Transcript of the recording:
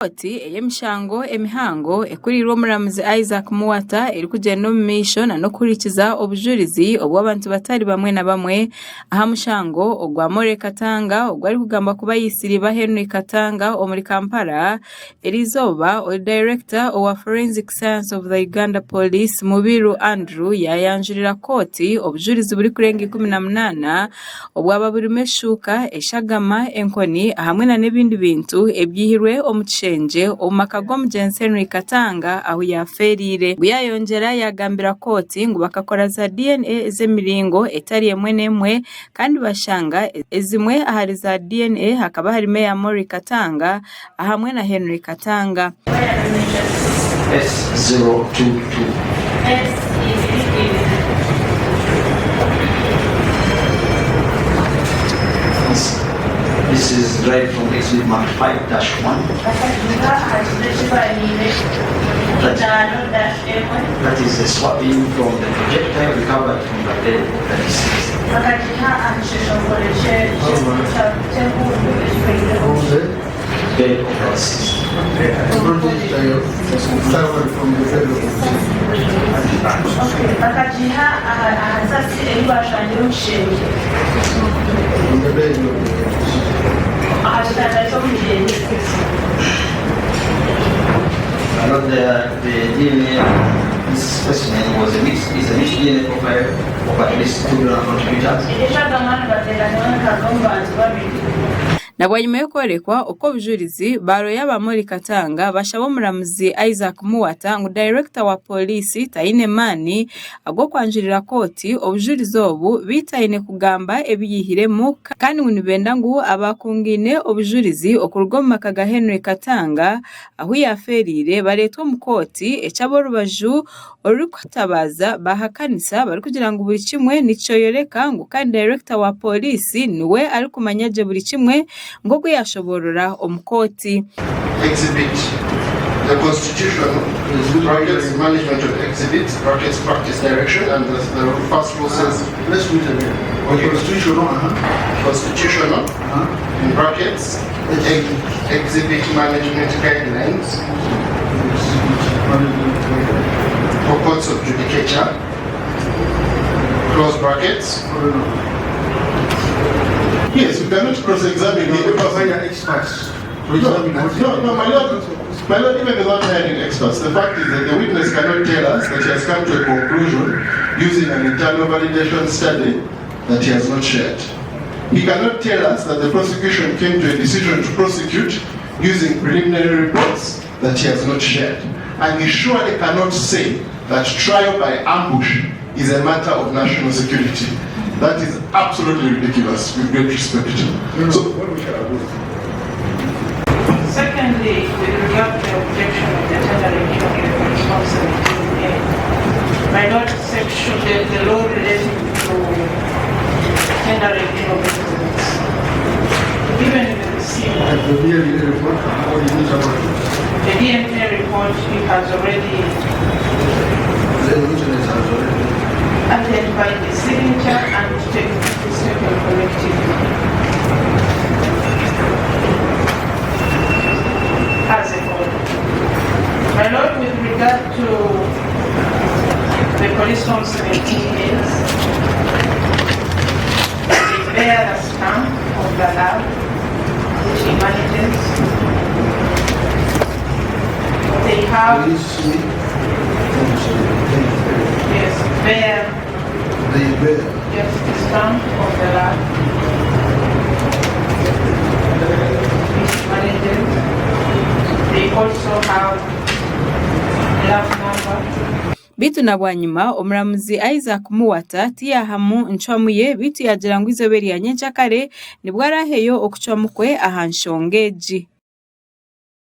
Kooti ey'emishango emihango ekuriirwe omuramuzi Isaac Muwata erikugyenda omu maisho n'okuhurikiza obujurizi obw'abantu batari bamwe na bamwe aha mushango ogwa Morley Katanga ogu arikugambwa kuba aitsire iba Henry Katanga omuri Kampala eriizooba ori dayirekita owa Forensic Science of the Uganda Police Mubiru Andrew yaayanjurira kooti obujurizi burikurenga 18 obwaba burimu eshuuka, eshagama, enkoni hamwe nana ebindi bintu ebyihirwe omu kishengye omu maka g'omugyenzi Henry Katanga ahu yaafeereire. Ogu yaayongyera yaagambira kooti ngu bakakora za DNA ez'emiringo etari emwe n'emwe kandi bashanga ezimwe ahari za DNA hakaba harimu eya Molly Katanga ahamwe na Henry Katanga. S022. This is derived from Exhibit Mark 5-1. That is a swabbing from the projectile recovered from the bed of the deceased. Bakagiiha aha nsasi ei baashangire omu kishengye, aha kitanda ky'omugyenzi. Eshagama nibateekateeka ngu ekaruga omu bantu babiri. Na bwanyima y'okworekwa oku obujurizi, baarooya ba Molly Katanga bashaba omuramuzi Isaac Muwata ngu dayirekita wa pooriisi taine maani ag'okwanjurira kooti obujurizi obu beitu aine kugamba ebi yaihiremu kandi ngu nibenda ngu abaakungaine obujurizi okuruga omu maka ga Henry Katanga ahu yaafeereire bareetwe omu kooti eki ab'orubaju orurikutabaaza baahakanisa barikugira ngu buri kimwe nikyoyoreka ngu kandi dayirekita wa pooriisi niwe arikumanya gye buri kimwe nk'oku yaashoboorora omu kooti. Exhibit The constitution brackets management of exhibits brackets practice direction and the, the first rule says Let's read again. Okay. Constitutional, uh-huh. constitutional in brackets exhibit management guidelines for courts of judicature close brackets Yes, we cannot cross-examine the Hire experts to No, examine what no, no, my lord, my lord, even without hiring experts, the fact is that the witness cannot tell us that he has come to a conclusion using an internal validation study that he has not shared. He cannot tell us that the prosecution came to a decision to prosecute using preliminary reports that he has not shared. And he surely cannot say that trial by ambush is a matter of national security. That is absolutely ridiculous, with great respect. No, So, what we shall do. Secondly, with regard to the objection of the tendering of the response 17A, my lord, section, the, the law relating to tendering of exhibits, given the receipt, And the DNA report, what is it about? the DNA report, he has already The witness has already. identified the signature and taken, is taken collectively. As a whole. My lord, with regard to the police form 17 is, they bear the stamp of the lab which he manages. They have, Police, yes, bear They bear. Yes, the stamp of the lab. Which manages. They also have lab number. Beitu na bwanyima, omuramuzi Isaac Muwata tiyaahamu ncwamu ye beitu yaagira ngu eizooba erya nyencakare nibwo araaheyo okucwamu kwe aha nshonga egi.